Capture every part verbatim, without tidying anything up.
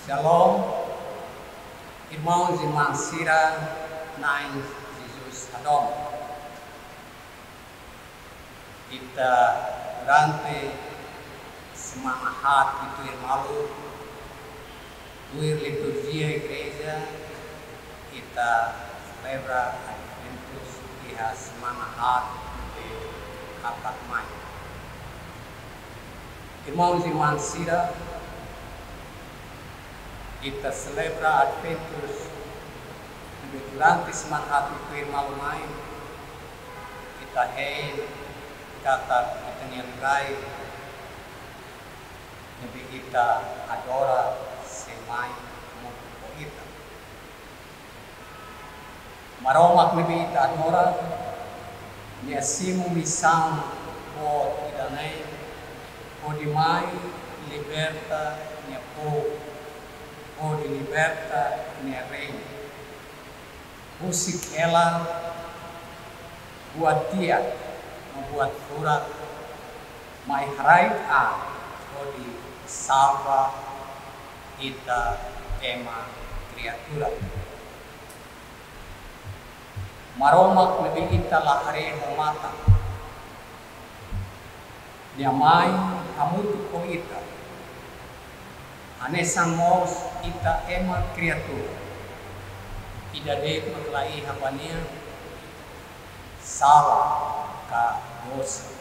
Shalom, irmãos e irmãs sira, Na'i Jesus hadomi. Ita durante semana haat tuir malu, tuir liturjia igreja, ita selebra Adventus iha semana haat ne'ebé hakat mai. Irmãos e irmãs sira, ita selebra Adventus ne'ebé durante semana haat tuir malu mai, ita hein katak ita-nia Na'i ne'ebé ita adora sei mai hamutuk ho ita. Maromak ne'ebé ita adora, nia simu misaun boot ida-ne'e, hodi mai liberta nia povu, hodi liberta nia reinu. Husik hela buat di'ak no buat furak, mai haraik an hodi salva ita ema kriatura. Maromak ne'ebé ita la haree ho matan, nia mai hamutuk ho ita. Hanesan mós ita ema kriatura, ida de'it mak la iha ba nia sala ka dosa,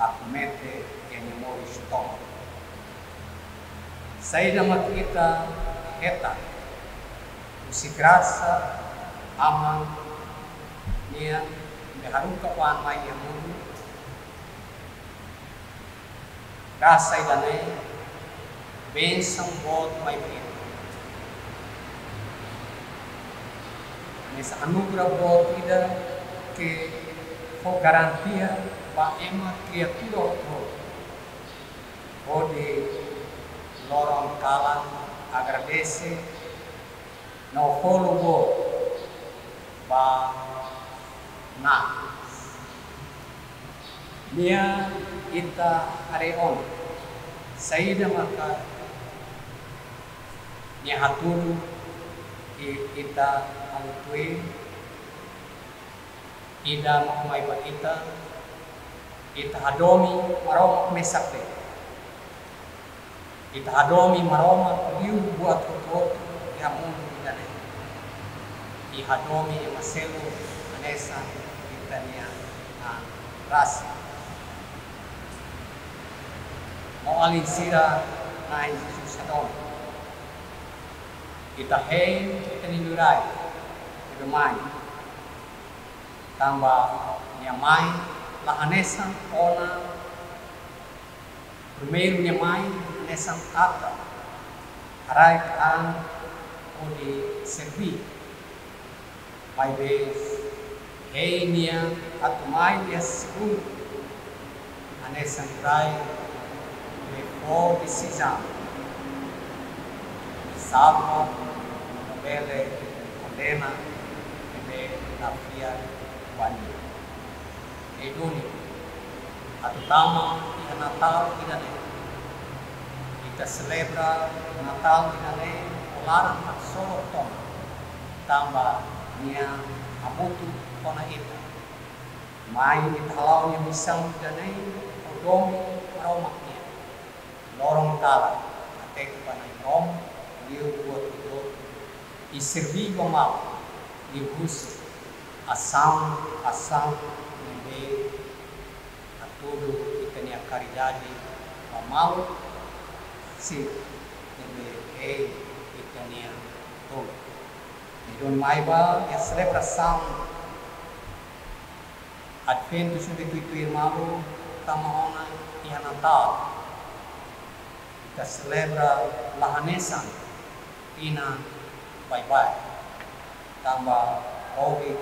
akomete iha nia moris tomak. Saida mak ita hetan husi grasa Aman nian ne'ebé haruka oan mai iha mundu, grasa ida-ne'e bensaun boot mai ba ita. Hanesan anugerah boot ida ke fó garantia ba ema kriatura hotu-hotu, hodi loron kalan agradese no fó louvór ba Na'i. Nia ita haree ona, saida maka nia hatudu i-, ita halo tuir, ida mak mai ba ita, ita hadomi Maromak mesak de'it. Ita hadomi Maromak liu buat hotu-hotu iha mundu ida-ne'e. I hadomi ema seluk hanesan ita-nia an rasik. Maun-alin sira, Na'i Jesus hadomi. Ita hein ita-nia Liurai ne'ebé mai. Tanba nia mai la hanesan ona primeiru, nia mai hanesan atan, haraik an hodi serbí. Maibé hein nia atu mai iha segundu, hanesan Liurai ne'ebé fó desizaun, salva no bele kondena ne'ebé la fiar ba nia. Ne'e duni, atu tama iha Natál ida-ne'e, ita selebra Natál ida-ne'e ho laran haksolok tomak, tanba nia hamutuk ona ita. Mai ita hala'o nia misaun ida-ne'e, hadomi Maromak nian loron kalan, hateke ba Na'i Maromak liu buat hotu-hotu, i serbí ba malu liuhusi asaun, asaun ne'ebé hatudu ita-nia karidade ba malu, sin, ne'ebé hein ita-nia tulun. Ne'e duni mai ba iha selebrasaun Adventus ne'ebé tuir-tuir malu tama ona iha Natál. Ita selebra la hanesan tinan baibain. Tanba Covid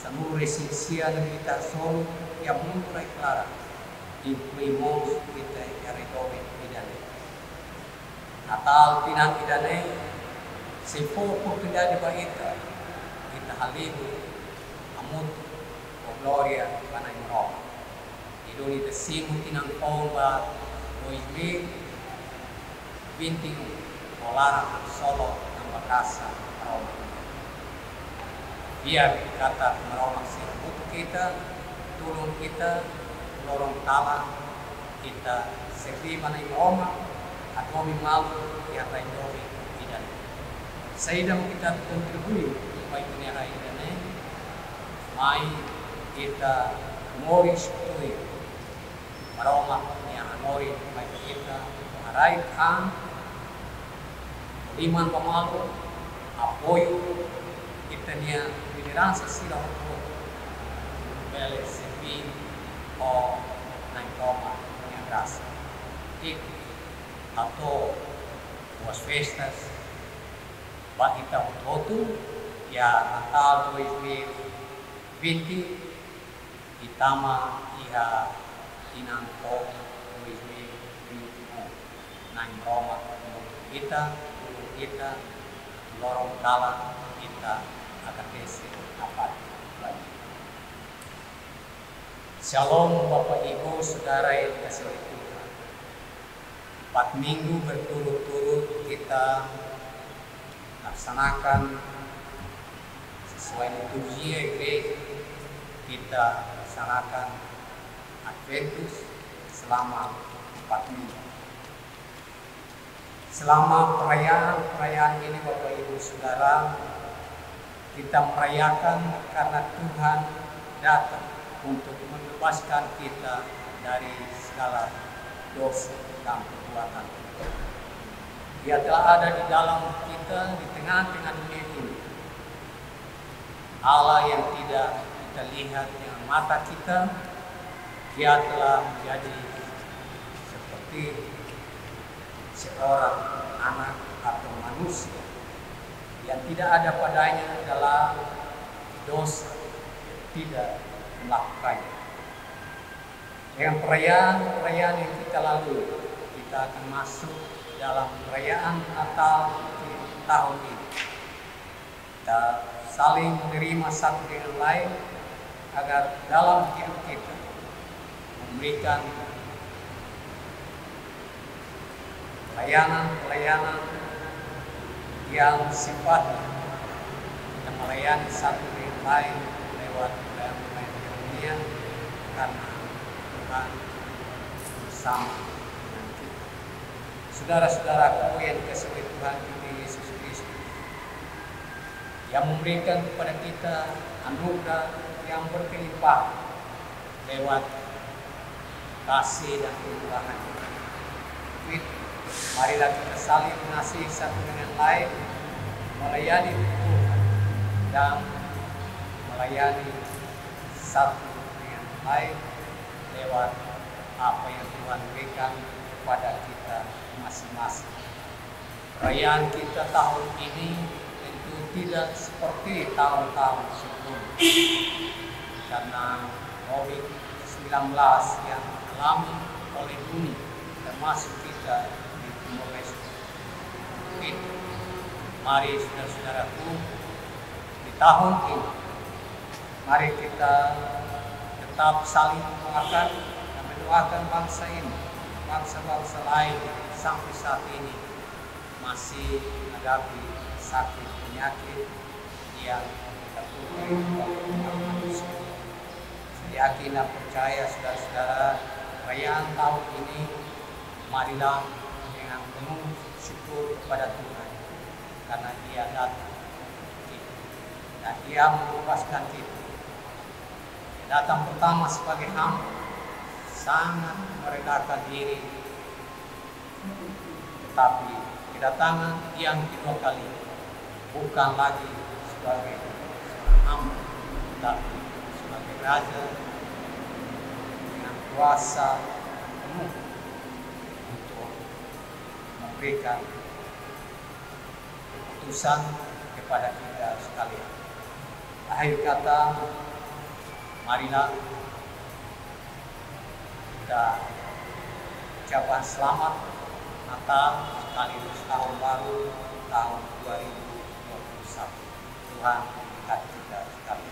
sanulu-resin-sia ne'ebé ita hasoru iha mundu rai-klaran, inklui mós ita iha rai doben ida-ne'e. Natál tinan ida-ne'e sei fó oportunidade ba ita, ita halibur hamutuk, fó glória ba Na'i Maromak. Ne'e duni ita simu tinan foun ba dois mil e vinte e três. Penting ho laran solo tanba grasa Maromak. Biar katak Maromak sei hamutuk ita, tulun ita, loron kalan ita serbí ba Nai Maromak, hadomi malu iha rai doben ida-ne'e. Saida mak ita kontribui ba ita-nia rai ida-ne'e, mai ita moris tuir Maromak nia hanorin mai ba ita, haraik an, liman ba malu, apoiu ita-nia lideransa sira hotu-hotu, bele serbí ho Nai Maromak nia grasa. I hato'o boas festas ba ita hotu-hotu, iha Natál dois mil e vinte, i tama iha tinan foun dois mil e vinte e um. Nai Maromak hamutuk ita, tulun ita, loron kalan ita agradese nafatin ba Nia. Shalom, Bapak Ibu, Saudara yang dikasihi Tuhan. Empat minggu berturut-turut kita laksanakan sesuai liturgia gereja, kita laksanakan Adventus selama empat minggu. Selama perayaan-perayaan ini, Bapak Ibu Saudara, kita merayakan karena Tuhan datang untuk membebaskan kita dari segala dosa dan perbuatan. Dia telah ada di dalam kita, di tengah-tengah dunia ini. Allah yang tidak kita lihat dengan mata kita, Dia telah menjadi seperti seorang anak atau manusia yang tidak ada padanya adalah dosa, tidak melakukannya. Dengan perayaan-perayaan yang kita lalui, kita akan masuk dalam perayaan Natal di tahun ini. Kita saling menerima satu dengan lain, agar dalam hidup kita memberikan pelayanan-pelayanan yang sifatnya kita melayani satu dengan lain lewat pelayanan-pelayanan karunia, karena Tuhan bersama dengan kita. Saudara-saudaraku yang dikasihi Tuhan kita Yesus Kristus, yang memberikan kepada kita anugerah yang berkelimpahan lewat kasih dan kemurahan. Fit, marilah kita saling mengasihi satu dengan lain, melayani Tuhan, dan melayani satu dengan lain lewat apa yang Tuhan berikan kepada kita masing-masing. Perayaan kita tahun ini tentu tidak seperti tahun-tahun sebelumnya, karena covid sembilan belas yang alami oleh dunia, termasuk kita di Timor Leste. Mari, saudara-saudaraku, di tahun ini, mari kita tetap saling mendoakan dan mendoakan bangsa ini, bangsa-bangsa lain sampai saat ini masih menghadapi sakit penyakit yang kita temui di manusia. Saya yakin dan percaya, saudara-saudara, perayaan tahun ini, marilah dengan penuh syukur kepada Tuhan, karena Dia datang dan Dia membebaskan kita. Dia datang pertama sebagai hamba, sangat merendahkan diri, tetapi kedatangan yang kedua kali bukan lagi sebagai seorang hamba, tetapi sebagai raja dengan kuasa penuh untuk memberikan keputusan kepada kita sekalian. Akhir kata, marilah kita ucapkan selamat Natal sekaligus Tahun Baru tahun dua ribu dua puluh satu. Tuhan memberkati kita sekalian.